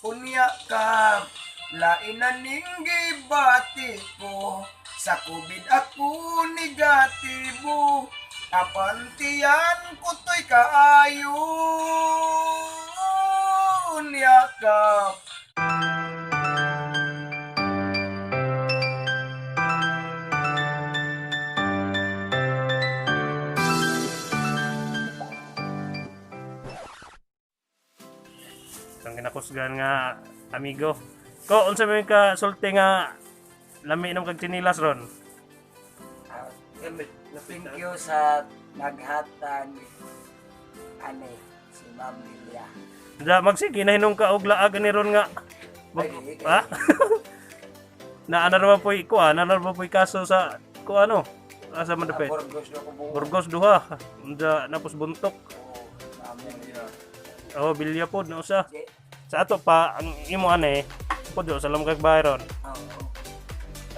Unya ka, lain na ning gibati ko. Sa COVID ako negatibo, apan tiyan ko to'y kaayo. Yakap. Ang ginakusgan nga amigo. Ko unsa may ka sulti nga lami inom kag tsinilas ron? Thank you sa naghatag ani si Ma'am Lilia. Da magsige nahinom ka og laag ani ron nga. Mag, Ay, ha? Na ana ra ba po'y kuan, ana ra ba po'y kaso sa kuano? Asa man dapit? Burgos na ko buo. Burgos duha. Unsa napos buntok. Oo, Ma'am Lilia. Oh, bilya pod na usa. Di- Sa ato pa ang imo ane, pod sa lam kag bayron. Oo.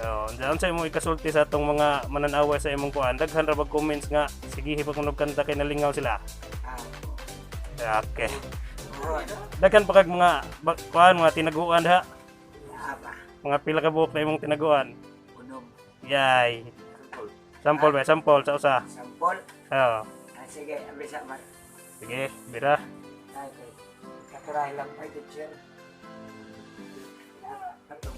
Oh, unsa unsa imo ikasulti sa atong mga mananaway sa imong kuan? Daghan ra bag comments nga sige pag kunog kanta kay nalingaw sila. Ah, Okay. oo. Daghan pa kag mga kuan mga tinaguan ha. Apa, Mga pila ka buok na imong tinaguan. unom. Yay. Sample ba? Sample sa usa. Sampol. Oh. Ah, sige, abisa man. Sige, bira. Ay, kay. Katurahe lang pa, teacher. Ato.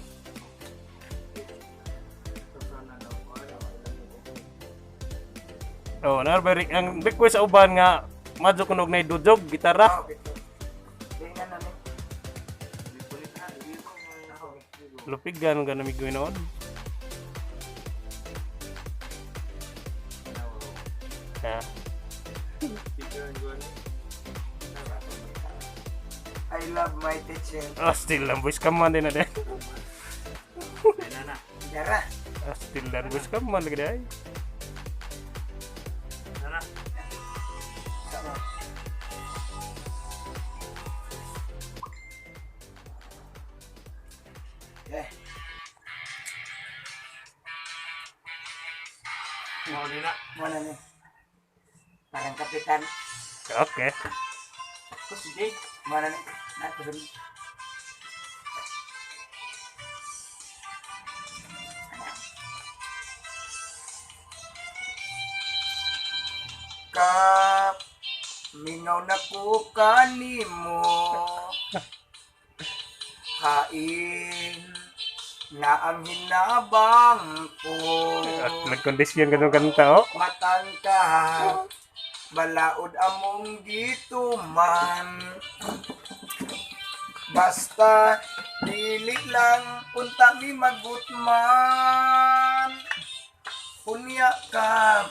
Oh, nar ba ang request sa uban nga madyo kunog nay dudjog gitara. Oh, ito. Di na namin. Lupig ganon ka namigoy noon. Ha. I love my teacher. Oh, still lang voice ka man din na din. Dara. Ah, still lang voice ka man lagi ay. Sama. Eh, mo na ni. Parang kapitan. Okay. Mo na ni. Nato. Kap, mingaw na ko kanimo. Hain na ang hinabang ko. At nagkondisyon ka nung kanta, oh. Matangka, balaod among gituman. Basta dili lang unta mi magutman. Unya ka,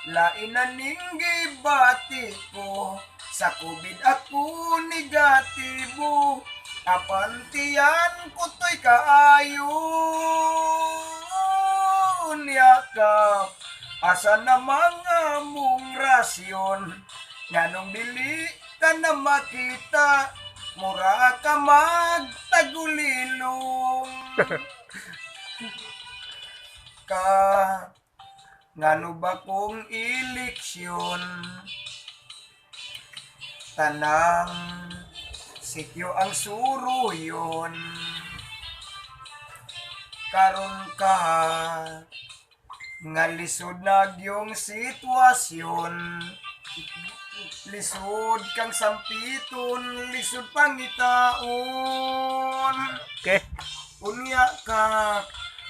lain na ning gibati ko. Sa COVID ako negatibo, apan tiyan ko to'y kaayo. Yakap, asa na mga mong rasyon, nganong dili ka na makita, mura ka magtagulilong. Ka, ngano ba kung eleksyon, tanang sityo ang suruyon. Karon ka nga lisod nagyong sitwasyon, lisod kang sampiton, lisod pangitaon. Okay. Unya ka,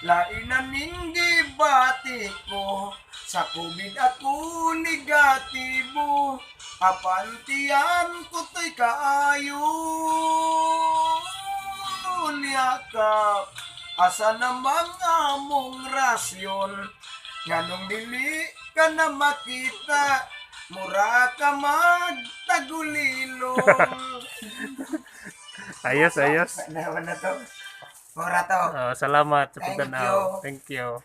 lain na ning gibati ko. Sa COVID ako negatibo, apan tiyan ko to'y kaayo. Yakap, asa namang among rasyon, nganong dili ka na makita, mura ka magtagulilong. Ayos, ayos. Naman na to. Mura to. Oh, salamat sa Thank pagtanaw. Thank you.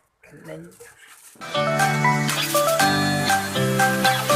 you.